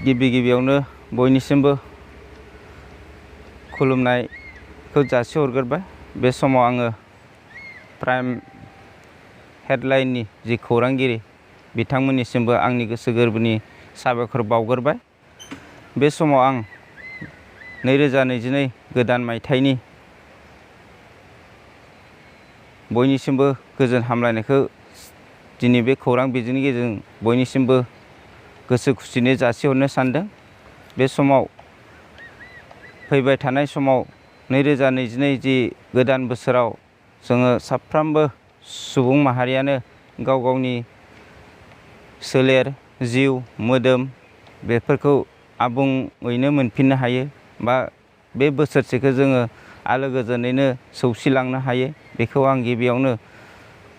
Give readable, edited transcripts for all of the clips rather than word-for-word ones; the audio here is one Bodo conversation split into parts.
गिबियावनो बयनिसिमबो खुलुमनायखौ जासिहरग्रोबाय। बे समाव आङो प्राइम हेडलाइननि जि खौरांगिरि बिथांमोननिसिमबो आंनि गोसो गोरबोनि साबायखर बावग्रोबाय। बे समाव आं 2022 गोदान मायथाइनि बयनिसिमबो गोजोन हामलायनायखौ दिनै बे खौरां बिजोंनि गेजेरजों बयनिसिमबो गोसो खुसियै जासिहरनो सानदों। बे समाव फैबाय थानाय समाव 2022 जि गोदान बोसोराव जोङो साफ्रोमबो सुबुं माहारियानो गाव गावनि सोलेर, जिउ, मोदोम बेफोरखौ आबुङैनो मोनफिननो हायो बा बे बोसोरसेखौ जोङो आलो गोजोनैनो सौसिलांनो हायो। बेखौ आं गिबियावनो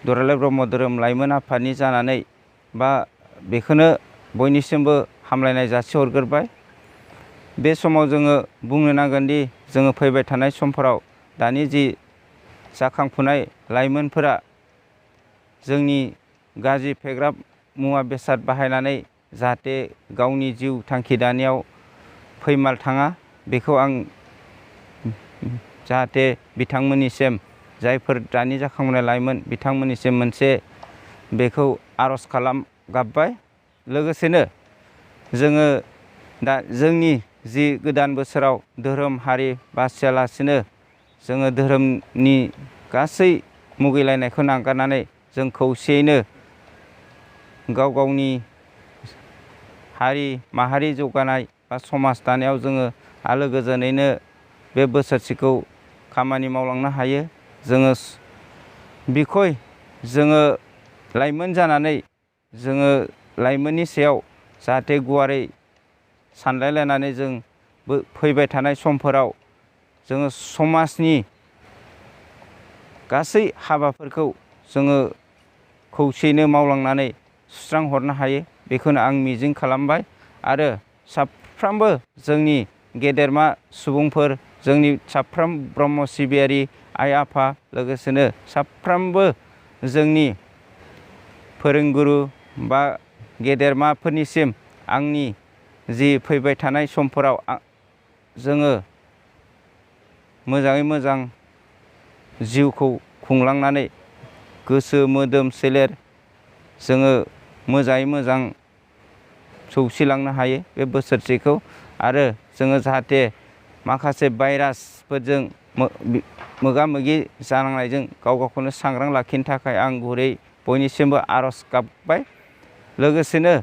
दुलाराय ब्रह्म धोरोम लाइमोन आफादनि जानानै बा बेखौनो बयनिसिमबो हामलायनाय जासिहरग्रोबाय। बे समाव जोङो बुंनो नांगोन दि जोङो फैबाय थानाय समफोराव दानि जि जाखांफुनाय लाइमोनफोरा जोंनि गाज्रि फेग्रा मुवा बेसाद बाहायनानै जाहाथे गावनि जिउ थांखि दानायाव फैमाल थाङा, बेखौ आं जाहाथे बिथांमोननिसिम जायफोर दानि जाखांफुनाय लाइमोन बिथांमोननिसिम मोनसे बेखौ आर'ज गाबबाय। लोगोसेनो जोङो दा जोंनि जि गोदान बोसोराव धोरोम हारि बासियालासिनो जोङो धोरोमनि गासै मुगैलायनायखौ नागारनानै जों खौसेयैनो गाव गावनि हारि माहारि जौगानाय बा समाज दानायाव जोङो आलो गोजोनैनो बे बोसोरसेखौ खामानि मावलांनो हायो। जोङो बिखय जोङो लाइमोन जानानै जोङो लाइमोननि सायाव जाहाथे गुवारै सानलायलायनानै जों फैबाय थानाय समफोराव जोङो समाजनि गासै हाबाफोरखौ जोङो खौसेयैनो मावलांनानै सुस्रांहरनो हायो, बेखौनो आं मिजिं खालामबाय। आरो साफ्रोमबो जोंनि गेदेरमा सुबुंफोर, जोंनि साफ्रोम ब्रह्म सिबियारि आइ आफा, लोगोसेनो साफ्रोमबो जोंनि फोरोंगुरु बा गेदेरमाफोरनिसिम आंनि जि फैबाय थानाय समफोराव जोङो मोजाङै मोजां जिउखौ खुंलांनानै गोसो मोदोम सोलेर जोङो मोजाङै मोजां सौसिलांनो हायो बे बोसोरसेखौ। आरो जोङो जाहाथे माखासे भाइरासफोरजों मोगा मोगि जानांनायजों गाव गावखौनो सांग्रां लाखिनो थाखाय आं गुरै बयनिसिमबो आर'ज गाबबाय। लोगोसेनो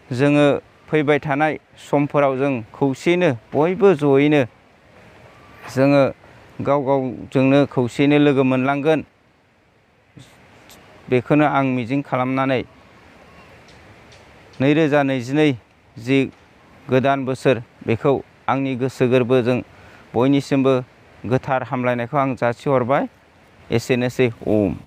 जोङो फैबाय थानाय समफोराव जों खौसेयैनो बयबो जयैनो जोङो गाव गावजोंनो खौसेयैनो लोगो मोनलांगोन, बेखौनो आं मिजिं खालामनानै 2022 जि गोदान बोसोर बेखौ आंनि गोसो गोरबोजों बयनिसिमबो गोथार हामलायनायखौ आं जासिहरबाय। एसेनोसै।